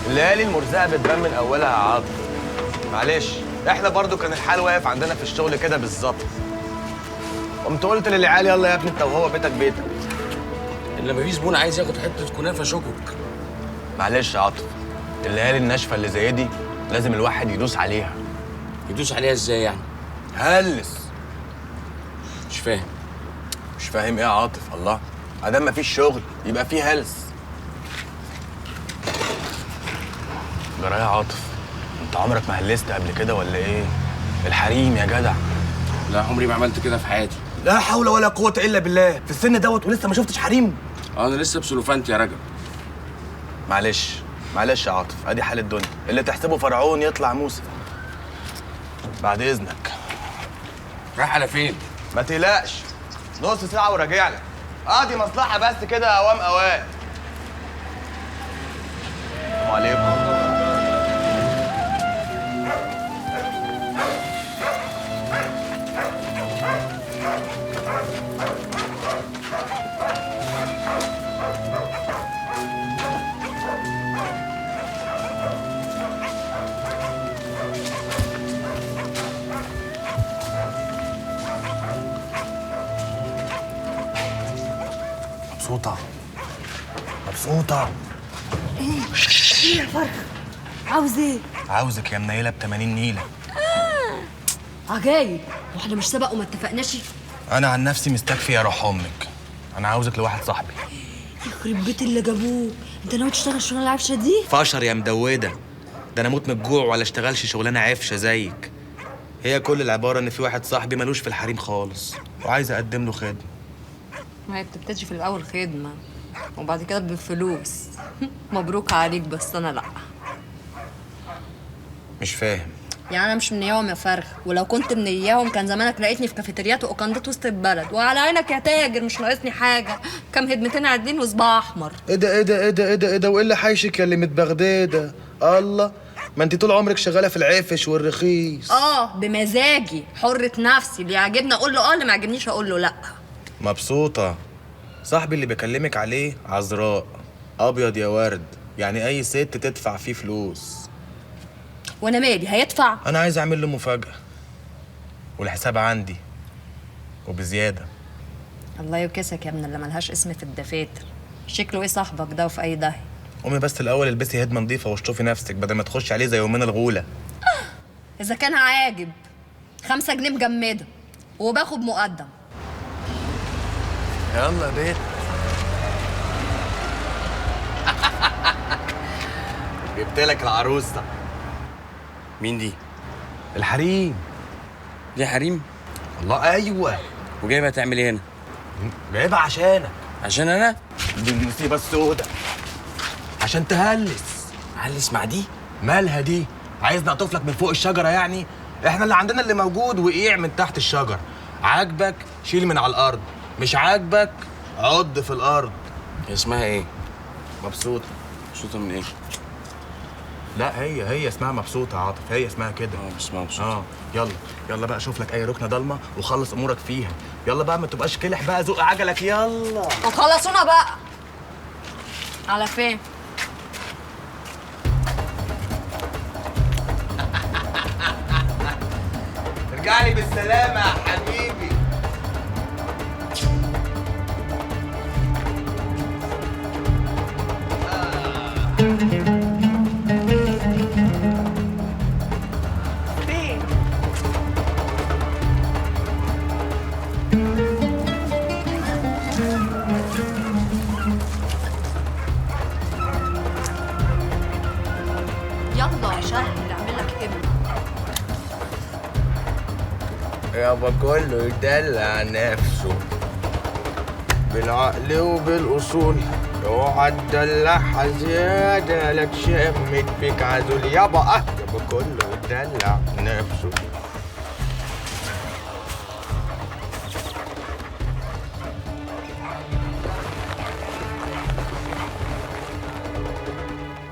الليالي المرزقه بتبان من اولها يا عاطف. معلش احنا برضو كان الحال واقف عندنا في الشغل كده بالظبط. قمت قلت للعيال يلا يا ابني انت وهو بيتك بيتك. اللي مفيش زبون عايز ياخد حتة كنافه شكك. معلش يا عاطف، الليالي الناشفه اللي زي دي لازم الواحد يدوس عليها. يدوس عليها ازاي يعني؟ هلس. مش فاهم. مش فاهم ايه يا عاطف؟ الله، ادام مفيش شغل يبقى فيه هلس. جرى يا عاطف، انت عمرك ما هلست قبل كده ولا ايه؟ الحريم يا جدع. لا عمري ما عملت كده في حياتي. لا حول ولا قوة الا بالله، في السن دوت ولسه ما شفتش حريم؟ انا لسه بسلوفانتي يا رجب. معلش معلش يا عاطف، ادي حال الدنيا، اللي تحسبه فرعون يطلع موسى. بعد اذنك. رايح على فين؟ ما تقلقش، نص ساعة وراجع لك. ادي مصلحة بس كده اوام اوام. السلام عليكم. مبسوطة مبسوطة. ايه ايه يا فرخ؟ عاوز ايه؟ عاوزك يا منيلة ب 80 نيلة. عجايب، واحنا مش سبق وما اتفقناش؟ أنا عن نفسي مستكفي يا روح أمك. أنا عاوزك لواحد صاحبي. يخرب بيت اللي جابوه، أنت ناوي تشتغل شغلانة العفشة دي؟ فشر يا مدودة، ده أنا أموت من الجوع ولا اشتغلش شغلانة عفشة زيك. هي كل العبارة إن في واحد صاحبي ملوش في الحريم خالص وعايز أقدم له خدمة. ما هي بتبتدي في الأول خدمة وبعد كده بفلوس. مبروك عليك، بس أنا لأ. مش فاهم. يعني أنا مش من إياهم يا فرخ، ولو كنت من إياهم كان زمانك لقيتني في كافيتريات وأوكندات وسط البلد، وعلى عينك يا تاجر مش ناقصني حاجة، كام هدمتين عادلين وصباع أحمر. إيه ده إيه ده إيه ده إيه ده إيه ده، وإيه اللي حايشك يا اللي متبغدادة؟ الله، ما أنت طول عمرك شغالة في العفش والرخيص. آه بمزاجي، حرة نفسي، اللي يعجبني أقول له آه، اللي ما يعجبنيش أقول له لأ. مبسوطة. صاحبي اللي بكلمك عليه عذراء، أبيض يا ورد، يعني أي ست تدفع فيه فلوس. وأنا مالي، هيدفع؟ أنا عايز أعمل له مفاجأة، والحساب عندي وبزيادة. الله يوكسك يا ابن اللي ملهاش اسم في الدفاتر. شكله إيه صاحبك ده وفي أي داهية؟ قومي بس الأول البسي هدمة نظيفة واشطفي نفسك بدل ما تخشي عليه زي يومين الغولة. إذا كان عاجب 5 جنيه مجمدة وباخد مقدم. يلا يا بيت. جبت لك العروسة. مين دي؟ الحريم. دي حريم؟ الله ايوه. وجايبها تعمل ايه هنا؟ جايبها عشانك. عشان انا؟ دي المصيبة السوداء. عشان تهلس. هلس مع دي؟ مالها دي؟ عايزني اقطف لك من فوق الشجرة يعني؟ احنا اللي عندنا اللي موجود وقيع من تحت الشجر. عاجبك شيل من على الارض، مش عاجبك عض في الارض. اسمها ايه؟ مبسوطة. مبسوطة من ايه؟ لا هي اسمها مبسوطة يا عاطف، هي اسمها كده. اه اسمها مبسوطة. اه يلا يلا بقى شوف لك اي ركنه ضلمة وخلص امورك فيها. يلا بقى ما تبقاش كلح بقى، زق عجلك يلا. وخلصونا بقى. على فين؟ ارجع لي بالسلامة يا حبيبي. فين؟ يلا يا شهد اعمل لك ابن. يابا كله يدلع نفسه بالعقل وبالاصول، اوعى تدلعها زيادة لا تشمت فيك عزول. يابا يابا كله يدلع نفسه.